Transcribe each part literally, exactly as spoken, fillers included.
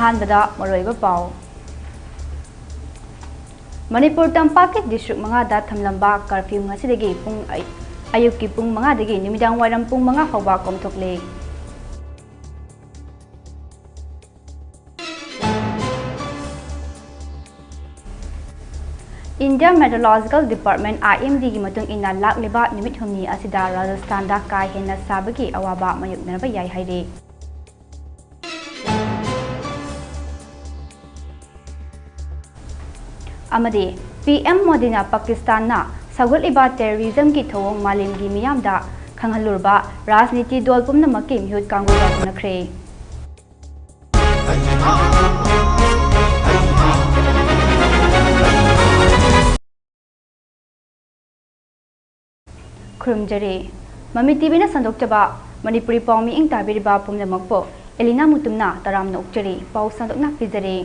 ꯑꯍꯥꯟꯕꯗ ꯃꯔꯨꯑꯣꯏꯕ ꯄꯥꯎ꯫ ꯃꯅꯤꯄꯨꯔ ꯇꯝꯄꯥꯛꯀꯤ ꯗꯤꯁꯇ꯭ꯔꯤꯛ ꯃꯉꯥꯗ ꯊꯝꯂꯝꯕ ꯀꯔꯐ꯭ꯌꯨ ꯉꯁꯤꯗꯒꯤ ꯄꯨꯡ ꯑꯌꯨꯛꯀꯤ ꯄꯨꯡ ꯃꯉꯥꯗꯒꯤ ꯅꯨꯃꯤꯗꯥꯡ ꯋꯥꯏꯔꯝ ꯄꯨꯡ ꯃꯉꯥ ꯐꯥꯎꯕ ꯀꯣꯝꯊꯣꯛꯂꯦ꯫ India Meteorological Department, I M D ꯒꯤ ꯃꯇꯨꯡ ꯏꯟꯅ, ꯂꯥꯛꯂꯤꯕ ꯅꯨꯃꯤꯠ ꯍꯨꯝꯅꯤ ꯑꯁꯤꯗ ꯔꯥꯖꯁꯊꯥꯟꯗ ꯀꯥ ꯍꯦꯟꯅ ꯁꯥꯕꯒꯤ ꯑꯋꯥꯕ ꯃꯥꯌꯣꯛꯅꯔꯕ ꯌꯥꯏ ꯍꯥꯏꯔꯤ꯫ ꯑꯃꯗꯤ P M ꯃꯣꯗꯤꯅ ꯄꯥꯀꯤꯁꯇꯥꯟꯅ ꯁꯧꯒꯠꯂꯤꯕ terrorism ꯒꯤ ꯊꯧꯑꯣꯡ ꯃꯥꯂꯦꯝꯒꯤ ꯃꯤꯌꯥꯝꯗ ꯈꯪꯍꯜꯂꯨꯔꯕ ꯔꯥꯖꯅꯤꯇꯤ ꯗꯣꯜ ꯄꯨꯝꯅꯃꯛꯀꯤ ꯃꯤꯍꯨꯠ ꯀꯥꯡꯕꯨꯒ ꯎꯅꯈ꯭ꯔꯦ꯫ ꯈꯨꯔꯨꯝꯖꯔꯤ꯫ ꯃꯃꯤ ꯇꯤꯚꯤꯅ ꯁꯟꯗꯣꯛꯆꯕ ꯃꯅꯤꯄꯨꯔꯤ ꯄꯥꯎ ꯃꯤꯠꯌꯦꯡ ꯇꯥꯕꯤꯔꯤꯕ ꯄꯨꯝꯅꯃꯛꯄꯨ ꯑꯦꯂꯤꯅꯥ ꯃꯨꯇꯨꯝꯅ ꯇꯔꯥꯝꯅ ꯑꯣꯛꯆꯔꯤ꯫ ꯄꯥꯎ ꯁꯟꯗꯣꯛꯅ ꯄꯤꯖꯔꯤ꯫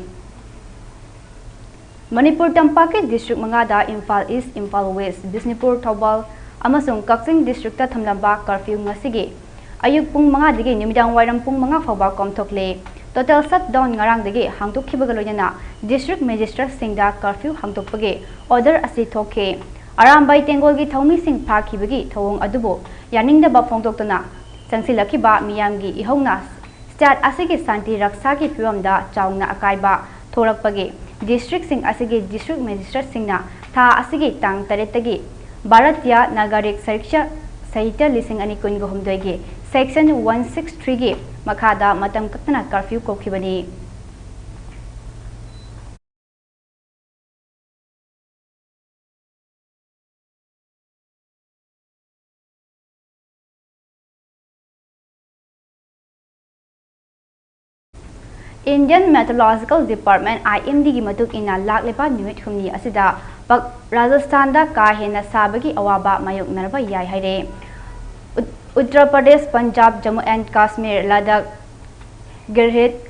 ꯃꯅꯤꯄꯨꯔ ꯇꯝꯄꯥꯛꯀꯤ ꯗꯤꯁꯇ꯭ꯔꯤꯛ ꯃꯉꯥꯗ ꯏꯝꯐꯥꯜ ꯏꯁ, ꯏꯝꯐꯥꯜ ꯋꯦꯁ, ꯕꯤꯁꯅꯨꯄꯨꯔ, ꯊꯧꯕꯥꯜ ꯑꯃꯁꯨꯡ ꯀꯛꯆꯤꯡ ꯗꯤꯁꯇ꯭ꯔꯤꯛꯇ ꯊꯝꯂꯝꯕ ꯀꯔꯐ꯭ꯌꯨ ꯉꯁꯤꯒꯤ ꯑꯌꯨꯛ ꯄꯨꯡ ꯃꯉꯥꯗꯒꯤ ꯅꯨꯃꯤꯗꯥꯡ ꯋꯥꯏꯔꯝ ꯄꯨꯡ ꯃꯉꯥ ꯐꯥꯎꯕ ꯀꯣꯝꯊꯣꯛꯂꯦ꯫ Total shutdown ꯉꯔꯥꯡꯗꯒꯤ ꯍꯥꯡꯗꯣꯛꯈꯤꯕꯒ ꯂꯣꯏꯅꯅ ꯗꯤꯁꯇ꯭ꯔꯤꯛ ꯃꯦꯖꯤꯁꯇ꯭ꯔꯦꯠꯁꯤꯡꯗ ꯀꯔꯐ꯭ꯌꯨ ꯍꯥꯡꯗꯣꯛꯄꯒꯤ order ꯑꯁꯤ ꯊꯣꯛꯈꯤ꯫ ꯑꯔꯥꯝꯕꯥꯏ ꯇꯦꯡꯒꯣꯜꯒꯤ ꯊꯧꯃꯤꯁꯤꯡ ꯐꯥꯈꯤꯕꯒꯤ ꯊꯧꯑꯣꯡ ꯑꯗꯨꯕꯨ ꯌꯥꯅꯤꯡꯗꯕ ꯐꯣꯡꯗꯣꯛꯇꯨꯅ ꯆꯪꯁꯤꯜꯂꯛꯈꯤꯕ ꯃꯤꯌꯥꯝꯒꯤ ꯏꯍꯧꯅ state ꯑꯁꯤꯒꯤ ꯁꯥꯟꯇꯤ ꯔꯛꯁꯥꯒꯤ ꯐꯤꯕꯝꯗ ꯆꯥꯎꯅ ꯑꯀꯥꯏꯕ ꯊꯣꯔꯛꯄꯒꯤ ꯗꯤꯁꯇ꯭ꯔꯤꯛꯁꯤꯡ ꯑꯁꯤꯒꯤ ꯗꯤꯁꯇ꯭ꯔꯤꯛ ꯃꯦꯖꯤꯁꯇ꯭ꯔꯦꯠꯁꯤꯡꯅ ꯊꯥ ꯑꯁꯤꯒꯤ ꯇꯥꯡ ꯇꯔꯦꯠꯇꯒꯤ ꯚꯥꯔꯇꯤꯌꯥ ꯅꯥꯒꯔꯤꯛ ꯁꯔꯤꯛꯁꯥ ꯁꯍꯤꯇ꯭ꯌ ꯂꯤꯁꯤꯡ ꯑꯅꯤ ꯀꯨꯟꯒ ꯍꯨꯝꯗꯣꯏꯒꯤ section one six three ꯒꯤ ꯃꯈꯥꯗ ꯃꯇꯝ ꯀꯛꯇꯅ curfew ꯀꯧꯈꯤꯕꯅꯤ꯫ Indian Meteorological Department, I M D ꯒꯤ ꯃꯇꯨꯡ ꯏꯟꯅ, ꯂꯥꯛꯂꯤꯕ ꯅꯨꯃꯤꯠ ꯍꯨꯝꯅꯤ ꯑꯁꯤꯗ ꯄꯛ-, ꯔꯥꯖꯁꯊꯥꯟꯗ ꯀꯥ ꯍꯦꯟꯅ ꯁꯥꯕꯒꯤ ꯑꯋꯥꯕ ꯃꯥꯌꯣꯛꯅꯔꯕ ꯌꯥꯏ ꯍꯥꯏꯔꯦ꯫ ꯎꯠ-, ꯎꯠꯇꯔ ꯄ꯭ꯔꯗꯦꯁ, ꯄꯟꯖꯥꯕ, ꯖꯝꯃꯨ ꯑꯦꯟ ꯀꯥꯁꯃꯤꯔ, ꯂꯗꯥꯈ, ꯒꯤꯜꯒꯤꯠ,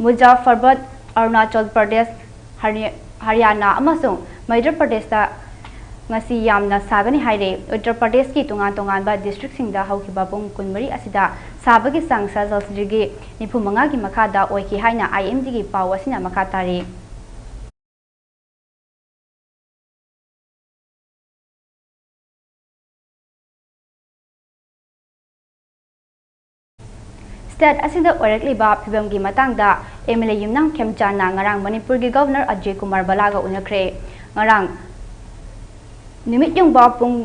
ꯃꯨꯖꯥꯐꯔꯕꯥꯗ, ꯑꯔꯨꯅꯥꯆꯜ ꯄ꯭ꯔꯗꯦꯁ, ꯍꯔꯤ-, ꯍꯔꯤꯌꯥꯅꯥ ꯑꯃꯁꯨꯡ ꯃꯙ꯭ꯌ ꯄ꯭ꯔꯗꯦꯁꯇ ꯉꯁꯤ ꯌꯥꯝꯅ ꯁꯥꯒꯅꯤ ꯍꯥꯏꯔꯦ꯫ ꯎꯠꯇꯔ ꯄ꯭ꯔꯗꯦꯁꯀꯤ ꯇꯣꯉꯥꯟ ꯇꯣꯉꯥꯟꯕ ꯗꯤꯁꯇ꯭ꯔꯤꯛꯁꯤꯡꯗ ꯍꯧꯈꯤꯕ ꯄꯨꯡ ꯀꯨꯟꯃꯔꯤ ꯑꯁꯤꯗ ꯁꯥꯕꯒꯤ ꯆꯥꯡ ꯁꯦꯜꯁꯤꯌꯁ ꯗꯤꯒ꯭ꯔꯤ ꯅꯤꯐꯨ ꯃꯉꯥꯒꯤ ꯃꯈꯥꯗ ꯑꯣꯏꯈꯤ ꯍꯥꯏꯅ ꯑꯥꯏ ꯑꯦꯝ ꯗꯤꯒꯤ ꯄꯥꯎ ꯑꯁꯤꯅ ꯃꯈꯥ ꯇꯥꯔꯤ꯫ ꯁ꯭ꯇꯦꯠ ꯑꯁꯤꯗ ꯑꯣꯏꯔꯛꯂꯤꯕ ꯐꯤꯕꯝꯒꯤ ꯃꯇꯥꯡꯗ ꯑꯦꯝ ꯑꯦꯜ ꯑꯦ ꯌꯨꯝꯅꯥꯝ ꯈꯦꯝꯆꯥꯟꯅ ꯉꯔꯥꯡ ꯃꯅꯤꯄꯨꯔꯒꯤ ꯒꯕꯔꯅꯔ ꯑꯖꯌ ꯀꯨꯃꯥꯔ ꯕꯂꯥꯒ ꯎꯅꯈ꯭ꯔꯦ꯫ ꯉꯔꯥꯡ ꯅꯨꯃꯤꯠ ꯌꯨꯡꯕ ꯄꯨꯡ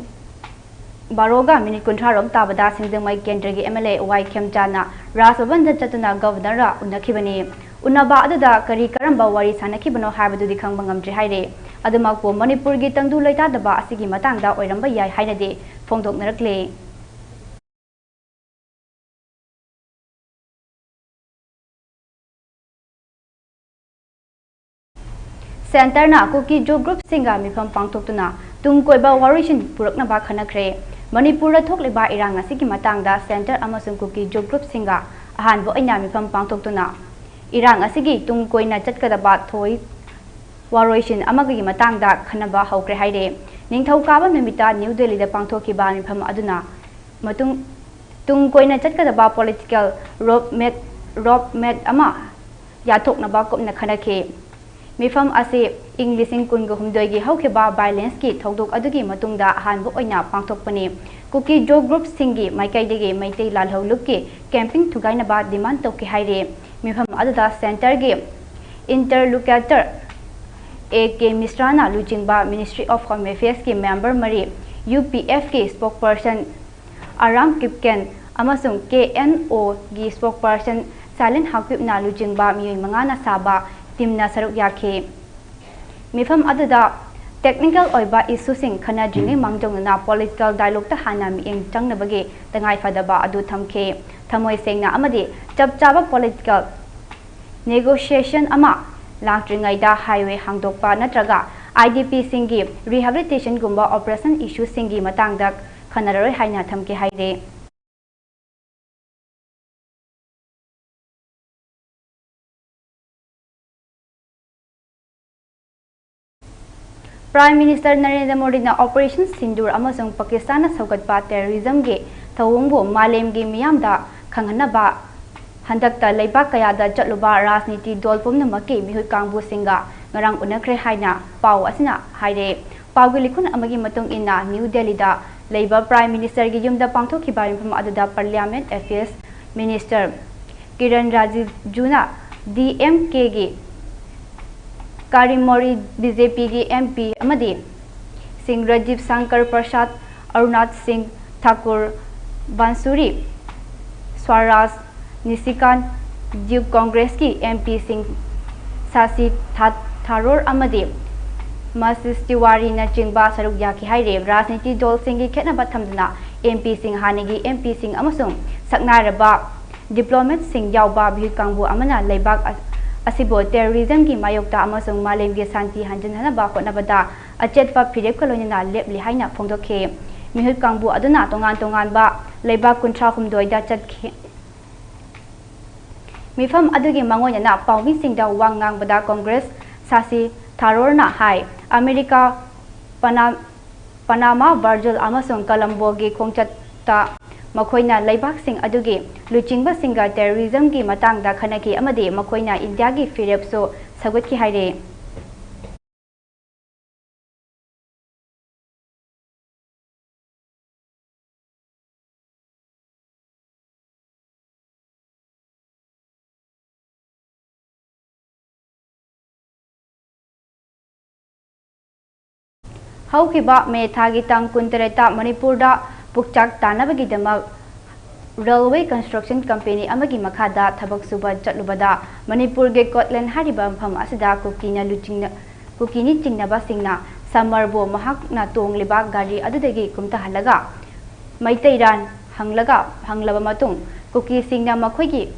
ꯕꯥꯔꯣꯒ ꯃꯤꯅꯤꯠ ꯀꯨꯟꯊ꯭ꯔꯥ ꯔꯣꯝ ꯇꯥꯕꯗ ꯁꯤꯡꯖꯃꯩ ꯀꯦꯟꯗ꯭ꯔꯒꯤ ꯑꯦꯝ ꯑꯦꯜ ꯑꯦ ꯋꯥꯏ ꯈꯦꯝꯆꯥꯟꯅ ꯔꯥꯖ ꯚꯕꯟꯗ ꯆꯠꯇꯨꯅ ꯒꯕꯔꯅꯔꯒ ꯎꯅꯈꯤꯕꯅꯤ꯫ ꯎꯅꯕ ꯑꯗꯨꯗ ꯀꯔꯤ ꯀꯔꯝꯕ ꯋꯥꯔꯤ ꯁꯥꯟꯅꯈꯤꯕꯅꯣ ꯍꯥꯏꯕꯗꯨꯗꯤ ꯈꯪꯕ ꯉꯝꯗ꯭ꯔꯤ ꯍꯥꯏꯔꯦ꯫ ꯑꯗꯨꯃꯛꯄꯨ ꯃꯅꯤꯄꯨꯔꯒꯤ ꯇꯪꯗꯨ ꯂꯩꯇꯥꯗꯕ ꯑꯁꯤꯒꯤ ꯃꯇꯥꯡꯗ ꯑꯣꯏꯔꯝꯕ ꯌꯥꯏ ꯍꯥꯏꯅꯗꯤ ꯐꯣꯡꯗꯣꯛꯅꯔꯛꯂꯦ꯫ ꯁꯦꯟꯇꯔꯅ ꯀꯨꯀꯤ ꯖꯨ ꯒ꯭ꯔꯨꯞꯁꯤꯡꯒ ꯃꯤꯐꯝ ꯄꯥꯡꯊꯣꯛꯇꯨꯅ ꯇꯨꯡ ꯀꯣꯏꯕ ꯋꯥꯔꯣꯏꯁꯤꯟ ꯄꯨꯔꯛꯅꯕ ꯈꯟꯅꯈ꯭ꯔꯦ꯫ ꯃꯅꯤꯄꯨꯔꯗ ꯊꯣꯛꯂꯤꯕ ꯏꯔꯥꯡ ꯑꯁꯤꯒꯤ ꯃꯇꯥꯡꯗ ꯁꯦꯟꯇꯔ ꯑꯃꯁꯨꯡ ꯀꯨꯀꯤ ꯖꯨ ꯒ꯭ꯔꯨꯞꯁꯤꯡꯒ ꯑꯍꯥꯟꯕ ꯑꯣꯏꯅ ꯃꯤꯐꯝ ꯄꯥꯡꯊꯣꯛꯇꯨꯅ ꯏꯔꯥꯡ ꯑꯁꯤꯒꯤ ꯇꯨꯡ ꯀꯣꯏꯅ ꯆꯠꯀꯗꯕ ꯊꯣꯏ ꯋꯥꯔꯣꯏꯁꯤꯟ ꯑꯃꯒꯤ ꯃꯇꯥꯡꯗ ꯈꯟꯅꯕ ꯍꯧꯈ꯭ꯔꯦ ꯍꯥꯏꯔꯦ꯫ ꯅꯤꯡꯊꯧꯀꯥꯕ ꯅꯨꯃꯤꯠꯇ ꯅ꯭ꯌꯨ ꯗꯦꯜꯂꯤꯗ ꯄꯥꯡꯊꯣꯛꯈꯤꯕ ꯃꯤꯐꯝ ꯑꯗꯨꯅ ꯃꯇꯨꯡ ꯇꯨꯡ ꯀꯣꯏꯅ ꯆꯠꯀꯗꯕ political road map, road map ꯑꯃ ꯌꯥꯊꯣꯛꯅꯕ ꯀꯨꯞꯅ ꯈꯟꯅꯈꯤ꯫ ꯃꯤꯐꯝ ꯑꯁꯤ ꯏꯪ ꯂꯤꯁꯤꯡ ꯀꯨꯟꯒ ꯍꯨꯝꯗꯣꯏꯒꯤ ꯍꯧꯈꯤꯕ ꯚꯥꯏꯂꯦꯟꯁꯀꯤ ꯊꯧꯗꯣꯛ ꯑꯗꯨꯒꯤ ꯃꯇꯨꯡꯗ ꯑꯍꯥꯟꯕ ꯑꯣꯏꯅ ꯄꯥꯡꯊꯣꯛꯄꯅꯤ꯫ ꯀꯨꯀꯤ ꯖꯨ ꯒ꯭ꯔꯨꯞꯁꯤꯡꯒꯤ ꯃꯥꯏꯀꯩꯗꯒꯤ ꯃꯩꯇꯩ ꯂꯥꯜꯍꯧꯂꯨꯞꯀꯤ ꯀꯦꯝꯄꯤꯡ ꯊꯨꯒꯥꯏꯅꯕ ꯗꯤꯃꯥꯟ ꯇꯧꯈꯤ ꯍꯥꯏꯔꯤ꯫ ꯃꯤꯐꯝ ꯑꯗꯨꯗ ꯁꯦꯟꯇꯔꯒꯤ ꯏꯟꯇꯔꯂꯣꯀ꯭ꯌꯨꯇꯔ ꯑꯦ ꯀꯦ ꯃꯤꯁ꯭ꯔꯥꯅ ꯂꯨꯆꯤꯡꯕ ꯃꯤꯅꯤꯁꯇ꯭ꯔꯤ ꯑꯣꯐ ꯍꯣꯝ ꯑꯦꯐꯤꯌꯔꯁꯀꯤ ꯃꯦꯝꯕꯔ ꯃꯔꯤ, ꯌꯨ ꯄꯤ ꯑꯦꯐꯀꯤ ꯁ꯭ꯄꯣꯛꯄꯔꯁꯟ ꯑꯔꯥꯝ ꯀꯤꯞꯀꯦꯟ ꯑꯃꯁꯨꯡ ꯀꯦ ꯑꯦꯟ ꯑꯣꯒꯤ ꯁ꯭ꯄꯣꯛꯄꯔꯁꯟ ꯁꯥꯏꯂꯦꯟ ꯍꯥꯀ꯭ꯋꯤꯞꯅ ꯂꯨꯆꯤꯡꯕ ꯃꯤꯑꯣꯏ ꯃꯉꯥꯅ ꯁꯥꯕ ꯇꯤꯝꯅ ꯁꯔꯨꯛ ꯌꯥꯈꯤ꯫ ꯃꯤꯐꯝ ꯑꯗꯨꯗ ꯇꯦꯛꯅꯤꯀꯦꯜ ꯑꯣꯏꯕ ꯏꯁꯨꯁꯤꯡ ꯈꯟꯅꯗ꯭ꯔꯤꯉꯩ ꯃꯥꯡꯖꯧꯅꯅ ꯄꯣꯂꯤꯇꯤꯀꯦꯜ ꯗꯥꯏꯂꯣꯒꯇ ꯍꯥꯟꯅ ꯃꯤꯠꯌꯦꯡ ꯆꯪꯅꯕꯒꯤ ꯇꯉꯥꯏꯐꯗꯕ ꯑꯗꯨ ꯊꯝꯈꯤ꯫ ꯊꯃꯣꯏ ꯁꯦꯡꯅ ꯑꯃꯗꯤ ꯆꯞ ꯆꯥꯕ ꯄꯣꯂꯤꯇꯤꯀꯦꯜ ꯅꯦꯒꯣꯁꯤꯌꯦꯁꯟ ꯑꯃ ꯂꯥꯛꯇ꯭ꯔꯤꯉꯩꯗ ꯍꯥꯏꯋꯦ ꯍꯥꯡꯗꯣꯛꯄ ꯅꯠꯇ꯭ꯔꯒ ꯑꯥꯏ ꯗꯤ ꯄꯤꯁꯤꯡꯒꯤ ꯔꯤꯍꯦꯕꯤꯂꯤꯇꯦꯁꯟꯒꯨꯝꯕ ꯑꯣꯄꯔꯦꯁꯟ ꯏꯁꯨꯁꯤꯡꯒꯤ ꯃꯇꯥꯡꯗ ꯈꯟꯅꯔꯔꯣꯏ ꯍꯥꯏꯅ ꯊꯝꯈꯤ ꯍꯥꯏꯔꯤ꯫ Prime Minister ꯅꯔꯦꯟꯗ꯭ꯔ ꯃꯣꯗꯤꯅ Operation Sindoor ꯑꯃꯁꯨꯡ ꯄꯥꯀꯤꯁꯇꯥꯟꯅ ꯁꯧꯒꯠꯄ terrorism ꯒꯤ ꯊꯧꯑꯣꯡꯕꯨ ꯃꯥꯂꯦꯝꯒꯤ ꯃꯤꯌꯥꯝꯗ ꯈꯪꯍꯟꯅꯕ ꯍꯟꯗꯛꯇ ꯂꯩꯕꯥꯛ ꯀꯌꯥꯗ ꯆꯠꯂꯨꯕ ꯔꯥꯖꯅꯤꯇꯤ ꯗꯣꯜ ꯄꯨꯝꯅꯃꯛꯀꯤ ꯃꯤꯍꯨꯠ ꯀꯥꯡꯕꯨꯁꯤꯡꯒ ꯉꯔꯥꯡ ꯎꯅꯈ꯭ꯔꯦ ꯍꯥꯏꯅ ꯄꯥꯎ ꯑꯁꯤꯅ ꯍꯥꯏꯔꯦ꯫ ꯄꯥꯎꯒꯤ ꯂꯤꯈꯨꯟ ꯑꯃꯒꯤ ꯃꯇꯨꯡ ꯏꯟꯅ, ꯅ꯭ꯌꯨ ꯗꯦꯜꯂꯤꯗ ꯂꯩꯕ Prime Minister ꯒꯤ ꯌꯨꯝꯗ ꯄꯥꯡꯊꯣꯛꯈꯤꯕ ꯃꯤꯐꯝ ꯑꯗꯨꯗ Parliament Affairs Minister Kiran ꯔꯤꯖꯤꯖꯨꯅ, D M K ꯒꯤ ꯀꯥꯔꯤꯃꯣꯔꯤ B J P ꯒꯤ M P ꯑꯃꯗꯤ ꯁꯤꯡ ꯔꯥꯖꯤꯕ ꯁꯪꯀꯔ ꯄ꯭ꯔꯁꯥꯗ, ꯑꯔꯨꯅꯥꯆ ꯁꯤꯡ Thakur, ꯕꯥꯟꯁꯨꯔꯤ Swaraj, ꯅꯤꯁꯤꯀꯥꯟ, duke ꯀꯣꯡꯒ꯭ꯔꯦꯁꯀꯤ M P ꯁꯤꯡ ꯁꯥꯁꯤ ꯊꯥ-, ꯊꯥꯔꯣꯔ ꯑꯃꯗꯤ ꯃꯁꯤꯁ ꯇꯤꯋꯥꯔꯤꯅꯆꯤꯡꯕ ꯁꯔꯨꯛ ꯌꯥꯈꯤ ꯍꯥꯏꯔꯦ꯫ ꯔꯥꯖꯅꯤꯇꯤ ꯗꯣꯜꯁꯤꯡꯒꯤ ꯈꯦꯠꯅꯕ ꯊꯝꯗꯨꯅ M P ꯁꯤꯡ, ꯍꯥꯟꯅꯒꯤ M P ꯁꯤꯡ ꯑꯃꯁꯨꯡ ꯁꯛꯅꯥꯏꯔꯕ diplomat ꯁꯤꯡ ꯌꯥꯎꯕ ꯃꯤꯍꯨꯠ ꯀꯥꯡꯕꯨ ꯑꯃꯅ ꯂꯩꯕꯥꯛ ꯑ-, ꯑꯁꯤꯕꯨ terrorism ꯒꯤ ꯃꯥꯌꯣꯛꯇ ꯑꯃꯁꯨꯡ ꯃꯥꯂꯦꯝꯒꯤ ꯁꯥꯟꯇꯤ ꯍꯟꯖꯤꯟꯍꯟꯅꯕ ꯍꯣꯠꯅꯕꯗ ꯑꯆꯦꯠꯄ ꯐꯤꯔꯦꯞꯀ ꯂꯣꯏꯅꯅ ꯂꯦꯞꯂꯤ ꯍꯥꯏꯅ ꯐꯣꯡꯗꯣꯛꯈꯤ꯫ ꯃꯤꯍꯨꯠ ꯀꯥꯡꯕꯨ ꯑꯗꯨꯅ ꯇꯣꯉꯥꯟ ꯇꯣꯉꯥꯟꯕ ꯂꯩꯕꯥꯛ ꯀꯨꯟꯊ꯭ꯔꯥ ꯍꯨꯝꯗꯣꯏꯗ ꯆꯠꯈꯤ꯫ ꯃꯤꯐꯝ ꯑꯗꯨꯒꯤ ꯃꯥꯡꯑꯣꯏꯅꯅ ꯄꯥꯎꯃꯤꯁꯤꯡꯗ ꯋꯥ ꯉꯥꯡꯕꯗ ꯀꯣꯡꯒ꯭ꯔꯦꯁ ꯁꯥꯁꯤ ꯊꯥꯔꯣꯔꯅ ꯍꯥꯏ, ꯑꯃꯦꯔꯤꯀꯥ, ꯄꯅꯥ-, ꯄꯅꯥꯃꯥ, ꯕ꯭ꯔꯥꯖꯤꯜ ꯑꯃꯁꯨꯡ ꯀꯂꯝꯕꯣꯒꯤ ꯈꯣꯡꯆꯠꯇ ꯃꯈꯣꯏꯅ ꯂꯩꯕꯥꯛꯁꯤꯡ ꯑꯗꯨꯒꯤ ꯂꯨꯆꯤꯡꯕꯁꯤꯡꯒ terrorism ꯒꯤ ꯃꯇꯥꯡꯗ ꯈꯟꯅꯈꯤ ꯑꯃꯗꯤ ꯃꯈꯣꯏꯅ ꯏꯟꯗꯤꯌꯥꯒꯤ ꯐꯤꯔꯦꯞꯁꯨ ꯁꯧꯒꯠꯈꯤ ꯍꯥꯏꯔꯤ꯫ ꯍꯧꯈꯤꯕ ꯃꯦ ꯊꯥꯒꯤ ꯇꯥꯡ ꯀꯨꯟꯇꯔꯦꯠꯇ ꯃꯅꯤꯄꯨꯔꯗ ꯄꯨꯛꯆꯥꯛ ꯇꯥꯅꯕꯒꯤꯗꯃꯛ railway construction company ꯑꯃꯒꯤ ꯃꯈꯥꯗ ꯊꯕꯛ ꯁꯨꯕ ꯆꯠꯂꯨꯕꯗ ꯃꯅꯤꯄꯨꯔꯒꯤ ꯀꯣꯠꯂꯦꯟ ꯍꯥꯏꯔꯤꯕ ꯃꯐꯝ ꯑꯁꯤꯗ ꯀꯨꯀꯤꯅ ꯂꯨꯆꯤꯡꯅ-, ꯀꯨꯀꯤꯅꯤ ꯆꯤꯡꯅꯕꯁꯤꯡꯅ ꯁꯝꯃꯔꯕꯨ ꯃꯍꯥꯛꯅ ꯇꯣꯡꯂꯤꯕ ꯒꯥꯔꯤ ꯑꯗꯨꯗꯒꯤ ꯀꯨꯝꯊꯍꯜꯂꯒ ꯃꯩꯇꯩꯔꯥꯟ ꯍꯪꯂꯒ, ꯍꯪꯂꯕ ꯃꯇꯨꯡ ꯀꯨꯀꯤꯁꯤꯡꯅ ꯃꯈꯣꯏꯒꯤ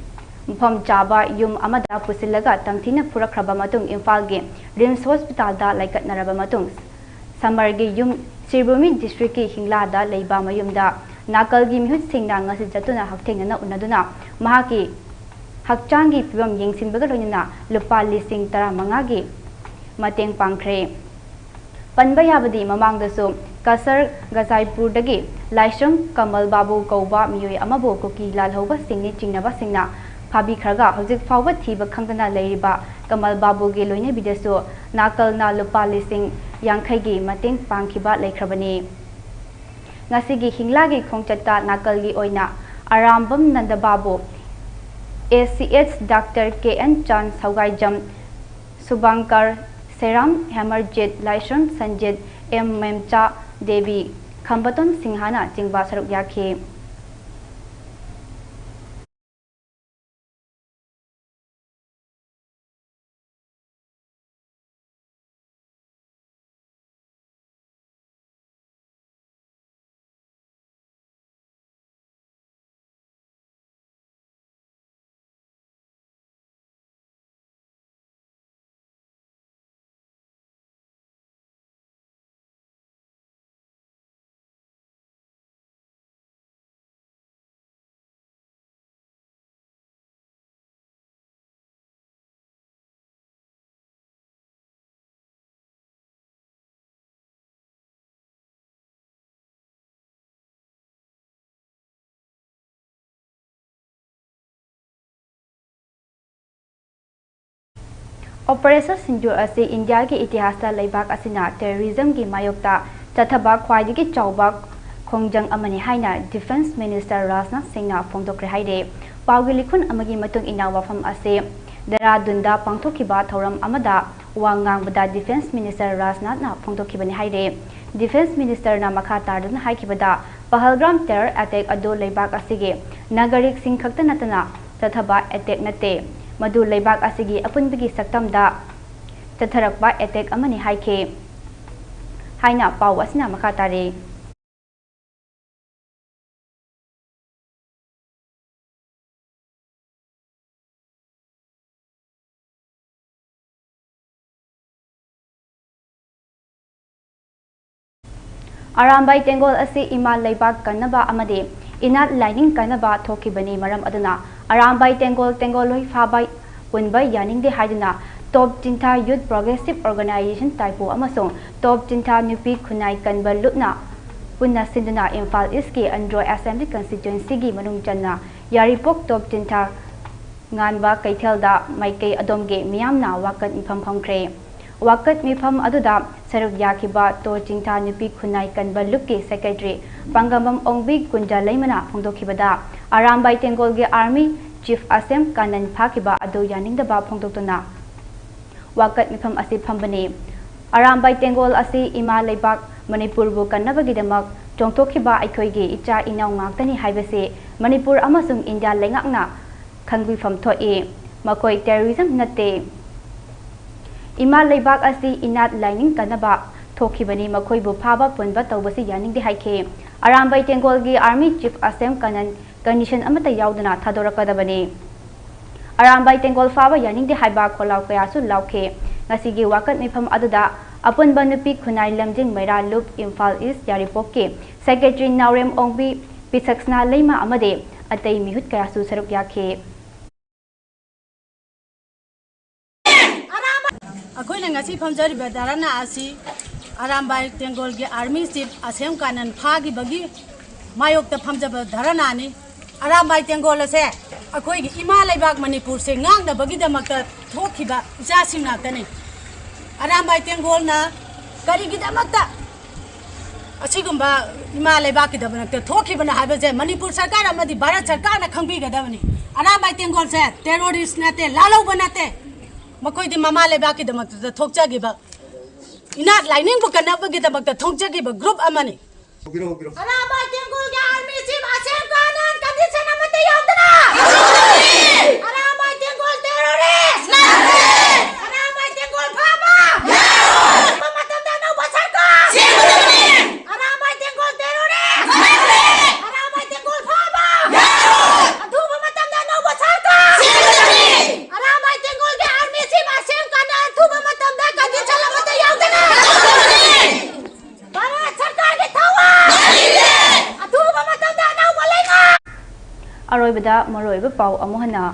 ꯃꯐꯝ ꯆꯥꯕ ꯌꯨꯝ ꯑꯃꯗ ꯄꯨꯁꯤꯜꯂꯒ ꯇꯝꯊꯤꯅ ꯐꯨꯔꯛꯈ꯭ꯔꯕ ꯃꯇꯨꯡ ꯏꯝꯐꯥꯜꯒꯤ ꯔꯤꯝꯁ ꯍꯣꯁꯄꯤꯇꯥꯜꯗ ꯂꯥꯏꯀꯠꯅꯔꯕ ꯃꯇꯨꯡ ꯁꯝꯃꯔꯒꯤ ꯌꯨꯝ ꯁꯤꯔꯕꯨꯃꯤ ꯗꯤꯁꯇ꯭ꯔꯤꯛꯀꯤ ꯍꯤꯡꯂꯥꯗ ꯂꯩꯕ ꯃꯌꯨꯝꯗ ꯅꯥꯀꯜꯒꯤ ꯃꯤꯍꯨꯠꯁꯤꯡꯅ ꯉꯁꯤ ꯆꯠꯇꯨꯅ ꯍꯛꯊꯦꯡꯅꯅ ꯎꯅꯗꯨꯅ ꯃꯍꯥꯛꯀꯤ ꯍꯛꯆꯥꯡꯒꯤ ꯐꯤꯕꯝ ꯌꯦꯡꯁꯤꯟꯕꯒ ꯂꯣꯏꯅꯅ ꯂꯨꯄꯥ ꯂꯤꯁꯤꯡ ꯇꯔꯥꯃꯉꯥꯒꯤ ꯃꯇꯦꯡ ꯄꯥꯡꯈ꯭ꯔꯦ꯫ ꯄꯟꯕ ꯌꯥꯕꯗꯤ ꯃꯃꯥꯡꯗꯁꯨ ꯀꯁꯔ ꯒꯖꯥꯏꯄꯨꯔꯗꯒꯤ ꯂꯥꯏꯁ꯭ꯔꯝ ꯀꯃꯜ ꯕꯥꯕꯨ ꯀꯧꯕ ꯃꯤꯑꯣꯏ ꯑꯃꯕꯨ ꯀꯨꯀꯤ ꯂꯥꯜꯍꯧꯕꯁꯤꯡꯅꯤ ꯆꯤꯡꯅꯕꯁꯤꯡꯅ ꯐꯥꯕꯤꯈ꯭ꯔꯒ ꯍꯧꯖꯤꯛ ꯐꯥꯎꯕ ꯊꯤꯕ ꯈꯪꯗꯅ ꯂꯩꯔꯤꯕ ꯀꯃꯜ ꯕꯥꯕꯨꯒꯤ ꯂꯣꯏꯅꯕꯤꯗꯁꯨ ꯅꯥꯀꯜꯅ ꯂꯨꯄꯥ ꯂꯤꯁꯤꯡ ꯌꯥꯡꯈꯩꯒꯤ ꯃꯇꯦꯡ ꯄꯥꯡꯈꯤꯕ ꯂꯩꯈ꯭ꯔꯕꯅꯤ꯫ ꯉꯁꯤꯒꯤ ꯍꯤꯡꯂꯥꯒꯤ ꯈꯣꯡꯆꯠꯇ ꯅꯥꯀꯜꯒꯤ ꯑꯣꯏꯅ ꯑꯔꯥꯝꯕꯝ ꯅꯟꯗꯕꯥꯕꯨ, ꯑꯦ C S doctor K N Chan Saugaijam, Subhankar Seram Hemarjit Laishram Sanjit M Memcha Devi Khambaton ꯁꯤꯡꯍꯅ ꯆꯤꯡꯕ ꯁꯔꯨꯛ ꯌꯥꯈꯤ꯫ Operation Sindoor ꯑꯁꯤ ꯏꯟꯗꯤꯌꯥꯒꯤ ꯏꯇꯤꯍꯥꯁꯇ ꯂꯩꯕꯥꯛ ꯑꯁꯤꯅ terrorism ꯒꯤ ꯃꯥꯌꯣꯛꯇ ꯆꯠꯊꯕ ꯈ꯭ꯋꯥꯏꯗꯒꯤ ꯆꯥꯎꯕ ꯈꯣꯡꯖꯪ ꯑꯃꯅꯤ ꯍꯥꯏꯅ Defence Minister ꯔꯥꯖꯅꯥꯊ ꯁꯤꯡꯅ ꯐꯣꯡꯗꯣꯛꯈ꯭ꯔꯦ ꯍꯥꯏꯔꯦ꯫ ꯄꯥꯎꯒꯤ ꯂꯤꯈꯨꯟ ꯑꯃꯒꯤ ꯃꯇꯨꯡ ꯏꯟꯅ ꯋꯥꯐꯝ ꯑꯁꯤ ꯗꯦꯔꯥꯗꯨꯟꯗ ꯄꯥꯡꯊꯣꯛꯈꯤꯕ ꯊꯧꯔꯝ ꯑꯃꯗ ꯋꯥ ꯉꯥꯡꯕꯗ Defence Minister ꯔꯥꯖꯅꯥꯊꯅ ꯐꯣꯡꯗꯣꯛꯈꯤꯕꯅꯤ ꯍꯥꯏꯔꯦ꯫ Defence Minister ꯅ ꯃꯈꯥ ꯇꯥꯗꯨꯅ ꯍꯥꯏꯈꯤꯕꯗ, ꯄꯍꯜꯒꯥꯝ terror attack ꯑꯗꯨ ꯂꯩꯕꯥꯛ ꯑꯁꯤꯒꯤ ꯅꯥꯒꯔꯤꯛꯁꯤꯡ ꯈꯛꯇ ꯅꯠꯇꯅ ꯆꯠꯊꯕ attack ꯅꯠꯇꯦ, ꯃꯗꯨ ꯂꯩꯕꯥꯛ ꯑꯁꯤꯒꯤ ꯑꯄꯨꯟꯕꯒꯤ ꯁꯛꯇꯝꯗ ꯆꯠꯊꯔꯛꯄ attack ꯑꯃꯅꯤ ꯍꯥꯏꯈꯤ ꯍꯥꯏꯅ ꯄꯥꯎ ꯑꯁꯤꯅ ꯃꯈꯥ ꯇꯥꯔꯤ꯫ ꯑꯔꯥꯝꯕꯥꯏ ꯇꯦꯡꯒꯣꯜ ꯑꯁꯤ ꯏꯃꯥ ꯂꯩꯕꯥꯛ ꯀꯟꯅꯕ ꯑꯃꯗꯤ ꯏꯅꯥꯠ ꯂꯥꯏꯅꯤꯡ ꯀꯟꯅꯕ ꯊꯣꯛꯈꯤꯕꯅꯤ꯫ ꯃꯔꯝ ꯑꯗꯨꯅ ꯑꯔꯥꯝꯕꯥꯏ ꯇꯦꯡꯒꯣꯜ, ꯇꯦꯡꯒꯣꯜ ꯂꯣꯏ ꯐꯥꯕ ꯄꯨꯟꯕ ꯌꯥꯅꯤꯡꯗꯦ ꯍꯥꯏꯗꯨꯅ ꯇꯣꯞ ꯆꯤꯟꯊꯥ ꯌꯨꯠ ꯄ꯭ꯔꯣꯒ꯭ꯔꯦꯁꯤꯚ ꯑꯣꯔꯒꯅꯥꯏꯖꯦꯁꯟ ꯇꯥꯏꯄꯣ ꯑꯃꯁꯨꯡ ꯇꯣꯞ ꯆꯤꯟꯊꯥ ꯅꯨꯄꯤ ꯈꯨꯟꯅꯥꯏ ꯀꯟꯕ ꯂꯨꯞꯅ ꯄꯨꯟꯅ ꯁꯤꯟꯗꯨꯅ ꯏꯝꯐꯥꯜ ꯏꯁꯀꯤ ꯑꯟꯗ꯭ꯔꯣ ꯑꯦꯁꯦꯝꯕ꯭ꯂꯤ ꯀꯟꯁꯇꯤꯇ꯭ꯋꯦꯟꯁꯤꯒꯤ ꯃꯅꯨꯡ ꯆꯟꯅ ꯌꯥꯔꯤꯄꯣꯛ ꯇꯣꯞ ꯆꯤꯟꯊꯥ ꯉꯥꯟꯕ ꯀꯩꯊꯦꯜꯗ ꯃꯥꯏꯀꯩ ꯑꯗꯣꯝꯒꯤ ꯃꯤꯌꯥꯝꯅ ꯋꯥꯀꯠ ꯃꯤꯐꯝ ꯐꯝꯈ꯭ꯔꯦ꯫ ꯋꯥꯀꯠ ꯃꯤꯐꯝ ꯑꯗꯨꯗ ꯁꯔꯨꯛ ꯌꯥꯈꯤꯕ ꯇꯣ ꯆꯤꯡꯊꯥ ꯅꯨꯄꯤ ꯈꯨꯟꯅꯥꯏ ꯀꯟꯕ ꯂꯨꯞꯀꯤ ꯁꯦꯀ꯭ꯔꯦꯇꯔꯤ ꯄꯥꯡꯒꯝꯕꯝ ꯑꯣꯡꯕꯤ ꯀꯨꯟꯖꯥ ꯂꯩꯃꯅ ꯐꯣꯡꯗꯣꯛꯈꯤꯕꯗ, ꯑꯔꯥꯝꯕꯥꯏ ꯇꯦꯡꯒꯣꯜꯒꯤ ꯑꯥꯔꯃꯤ ꯆꯤꯐ ꯑꯁꯦꯝ ꯀꯥꯅꯟ ꯐꯥꯈꯤꯕ ꯑꯗꯨ ꯌꯥꯅꯤꯡꯗꯕ ꯐꯣꯡꯗꯣꯛꯇꯨꯅ ꯋꯥꯀꯠ ꯃꯤꯐꯝ ꯑꯁꯤ ꯐꯝꯕꯅꯤ꯫ ꯑꯔꯥꯝꯕꯥꯏ ꯇꯦꯡꯒꯣꯜ ꯑꯁꯤ ꯏꯃꯥ ꯂꯩꯕꯥꯛ ꯃꯅꯤꯄꯨꯔꯕꯨ ꯀꯟꯅꯕꯒꯤꯗꯃꯛ ꯆꯣꯡꯊꯣꯛꯈꯤꯕ ꯑꯩꯈꯣꯏꯒꯤ ꯏꯆꯥ ꯏꯅꯥꯎ ꯉꯥꯛꯇꯅꯤ ꯍꯥꯏꯕꯁꯤ ꯃꯅꯤꯄꯨꯔ ꯑꯃꯁꯨꯡ ꯏꯟꯗꯤꯌꯥ ꯂꯩꯉꯥꯛꯅ ꯈꯪꯕꯤꯐꯝ ꯊꯣꯛꯏ꯫ ꯃꯈꯣꯏ ꯇꯦꯔꯣꯔꯤꯖꯝ ꯅꯠꯇꯦ꯫ ꯏꯃꯥ ꯂꯩꯕꯥꯛ ꯑꯁꯤ ꯏꯅꯥꯠ ꯂꯥꯏꯅꯤꯡ ꯀꯟꯅꯕ ꯊꯣꯛꯈꯤꯕꯅꯤ꯫ ꯃꯈꯣꯏꯕꯨ ꯐꯥꯕ ꯄꯨꯟꯕ ꯇꯧꯕꯁꯤ ꯌꯥꯅꯤꯡꯗꯦ ꯍꯥꯏꯈꯤ꯫ Arambai ꯇꯦꯡꯒꯣꯜꯒꯤ army chief ꯑꯁꯦꯝ Kanan condition ꯑꯃꯠꯇ ꯌꯥꯎꯗꯅ ꯊꯥꯗꯣꯔꯛꯀꯗꯕꯅꯤ꯫ ꯑꯔꯥꯝꯕꯥꯏ ꯇꯦꯡꯒꯣꯜ ꯐꯥꯕ ꯌꯥꯅꯤꯡꯗꯦ ꯍꯥꯏꯕ ꯈꯣꯜꯂꯥꯎ ꯀꯌꯥꯁꯨ ꯂꯥꯎꯈꯤ꯫ ꯉꯁꯤꯒꯤ ꯋꯥꯀꯠ ꯃꯤꯐꯝ ꯑꯗꯨꯗ ꯑꯄꯨꯟꯕ ꯅꯨꯄꯤ ꯈꯨꯟꯅꯥꯏ ꯂꯝꯖꯤꯡ ꯃꯩꯔꯥ ꯂꯨꯞ ꯏꯝꯐꯥꯜ ꯏꯁ ꯌꯥꯔꯤꯄꯣꯛꯀꯤ ꯁꯦꯀ꯭ꯔꯦꯇꯔꯤ ꯅꯥꯎꯔꯦꯝ ꯑꯣꯡꯕꯤ ꯄꯤꯁꯛꯁꯅꯥ ꯂꯩꯃ ꯑꯃꯗꯤ ꯑꯇꯩ ꯃꯤꯍꯨꯠ ꯀꯌꯥꯁꯨ ꯁꯔꯨꯛ ꯌꯥꯈꯤ꯫ ꯑꯩꯈꯣꯏꯅ ꯉꯁꯤ ꯐꯝꯖꯔꯤꯕ ꯙꯔꯅꯥ ꯑꯁꯤ ꯑꯔꯥꯝꯕꯥꯏ ꯇꯦꯡꯒꯣꯜꯒꯤ ꯑꯥꯔꯃꯤ ꯆꯤꯐ ꯑꯁꯦꯝ ꯀꯥꯅꯟ ꯐꯥꯈꯤꯕꯒꯤ ꯃꯥꯌꯣꯛꯇ ꯐꯝꯖꯕ ꯙꯔꯅꯥꯅꯤ꯫ ꯑꯔꯥꯝꯕꯥꯏ ꯇꯦꯡꯒꯣꯜ ꯑꯁꯦ ꯑꯩꯈꯣꯏꯒꯤ ꯏꯃꯥ ꯂꯩꯕꯥꯛ ꯃꯅꯤꯄꯨꯔꯁꯦ ꯉꯥꯛꯅꯕꯒꯤꯗꯃꯛꯇ ꯊꯣꯛꯈꯤꯕ ꯏꯆꯥꯁꯤꯡ ꯉꯥꯛꯇꯅꯤ꯫ ꯑꯔꯥꯝꯕꯥꯏ ꯇꯦꯡꯒꯣꯜꯅ ꯀꯔꯤꯒꯤꯗꯃꯛꯇ ꯑꯁꯤꯒꯨꯝꯕ ꯏꯃꯥ ꯂꯩꯕꯥꯛꯀꯤꯗꯃꯛꯇ ꯊꯣꯛꯈꯤꯕꯅꯣ ꯍꯥꯏꯕꯁꯦ ꯃꯅꯤꯄꯨꯔ ꯁꯔꯀꯥꯔ ꯑꯃꯗꯤ ꯚꯥꯔꯠ ꯁꯔꯀꯥꯔꯅ ꯈꯪꯕꯤꯒꯗꯕꯅꯤ꯫ ꯑꯔꯥꯝꯕꯥꯏ ꯇꯦꯡꯒꯣꯜꯁꯦ ꯇꯦꯔꯣꯔꯤꯁ ꯅꯠꯇꯦ, ꯂꯥꯜꯍꯧꯕ ꯅꯠꯇꯦ꯫ ꯃꯈꯣꯏꯗꯤ ꯃꯃꯥ ꯂꯩꯕꯥꯛꯀꯤꯗꯃꯛꯇ ꯊꯣꯛꯆꯈꯤꯕ, ꯏꯅꯥꯠ ꯂꯥꯏꯅꯤꯡꯕꯨ ꯀꯟꯅꯕꯒꯤꯗꯃꯛꯇ ꯊꯣꯛꯆꯈꯤꯕ ꯒ꯭ꯔꯨꯞ ꯑꯃꯅꯤ꯫ Arambai ꯇꯦꯡꯒꯣꯜꯒꯤ army chief ꯑꯁꯦꯝ Kanan condition ꯑꯃꯠꯇ ꯌꯥꯎꯗꯅ! ꯑꯔꯥꯝꯕꯥꯏ ꯇꯦꯡꯒꯣꯜ ꯇꯦꯔꯣꯔꯤꯁ! ꯑꯔꯥꯝꯕꯥꯏ ꯇꯦꯡꯒꯣꯜ ꯐꯥꯕ! ꯑꯊꯨꯕ ꯃꯇꯝꯗ ꯑꯅꯧꯕ ꯁꯔꯀꯥꯔ! ꯑꯔꯥꯝꯕꯥꯏ ꯇꯦꯡꯒꯣꯜ ꯇꯦꯔꯣꯔꯤꯁ! ꯑꯔꯥꯝꯕꯥꯏ ꯇꯦꯡꯒꯣꯜ ꯐꯥꯕ! ꯑꯊꯨꯕ ꯃꯇꯝꯗ ꯑꯅꯧꯕ ꯁꯔꯀꯥꯔ! ꯑꯔꯥꯝꯕꯥꯏ ꯇꯦꯡꯒꯣꯜꯒꯤ ꯑꯥꯔꯃꯤ ꯆꯤꯐ ꯑꯁꯦꯝ ꯀꯥꯅꯟ ꯑꯊꯨꯕ ꯃꯇꯝꯗ ꯀꯟꯗꯤꯁꯟ ꯑꯃꯠꯇ ꯌꯥꯎꯗꯅ! ꯚꯥꯔꯠ ꯁꯔꯀꯥꯔꯒꯤ ꯊꯧꯑꯣꯡ! ꯑꯊꯨꯕ ꯃꯇꯝꯗ ꯑꯅꯧꯕ ꯂꯩꯉꯥꯛ! ꯑꯔꯣꯏꯕꯗ ꯃꯔꯨꯑꯣꯏꯕ ꯄꯥꯎ ꯑꯃꯨꯛ ꯍꯟꯅ꯫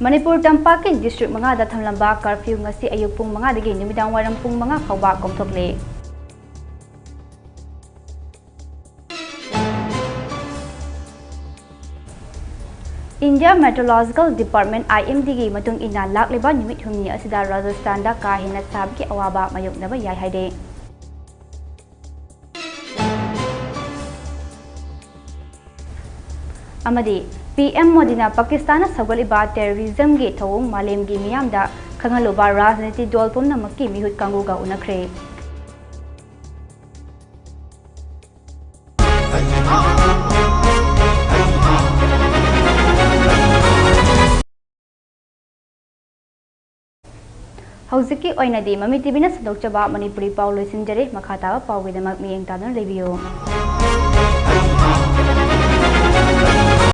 ꯃꯅꯤꯄꯨꯔ ꯇꯝꯄꯥꯛꯀꯤ ꯗꯤꯁꯇ꯭ꯔꯤꯛ ꯃꯉꯥꯗ ꯊꯝꯂꯝꯕ ꯀꯔꯐ꯭ꯌꯨ ꯉꯁꯤ ꯑꯌꯨꯛ ꯄꯨꯡ ꯃꯉꯥꯗꯒꯤ ꯅꯨꯃꯤꯗꯥꯡ ꯋꯥꯏꯔꯝ ꯄꯨꯡ ꯃꯉꯥ ꯐꯥꯎꯕ ꯀꯣꯝꯊꯣꯛꯂꯦ꯫ India Meteorological Department, I M D ꯒꯤ ꯃꯇꯨꯡ ꯏꯟꯅ, ꯂꯥꯛꯂꯤꯕ ꯅꯨꯃꯤꯠ ꯍꯨꯝꯅꯤ ꯑꯁꯤꯗ ꯔꯥꯖꯁꯊꯥꯟꯗ ꯀꯥ ꯍꯦꯟꯅ ꯁꯥꯕꯒꯤ ꯑꯋꯥꯕ ꯃꯥꯌꯣꯛꯅꯕ ꯌꯥꯏ ꯍꯥꯏꯔꯦ꯫ ꯑꯃꯗꯤ ꯄꯤ ꯑꯦꯝ ꯃꯣꯗꯤꯅ ꯄꯥꯀꯤꯁꯇꯥꯟꯅ ꯁꯧꯒꯠꯂꯤꯕ ꯇꯦꯔꯣꯔꯤꯖꯝꯒꯤ ꯊꯧꯑꯣꯡ ꯃꯥꯂꯦꯝꯒꯤ ꯃꯤꯌꯥꯝꯗ ꯈꯪꯍꯜꯂꯨꯕ ꯔꯥꯖꯅꯤꯇꯤ ꯗꯣꯜ ꯄꯨꯝꯅꯃꯛꯀꯤ ꯃꯤꯍꯨꯠ ꯀꯥꯡꯕꯨꯒ ꯎꯅꯈ꯭ꯔꯦ꯫ ꯍꯧꯖꯤꯛꯀꯤ ꯑꯣꯏꯅꯗꯤ ꯃꯃꯤ ꯇꯤꯚꯤꯅ ꯁꯟꯗꯣꯛꯆꯕ ꯃꯅꯤꯄꯨꯔꯤ ꯄꯥꯎ ꯂꯣꯏꯁꯤꯟꯖꯔꯦ꯫ ꯃꯈꯥ ꯇꯥꯕ ꯄꯥꯎꯒꯤꯗꯃꯛ ꯃꯤꯠꯌꯦꯡ ꯇꯥꯗꯨꯅ ꯂꯩꯕꯤꯌꯨ꯫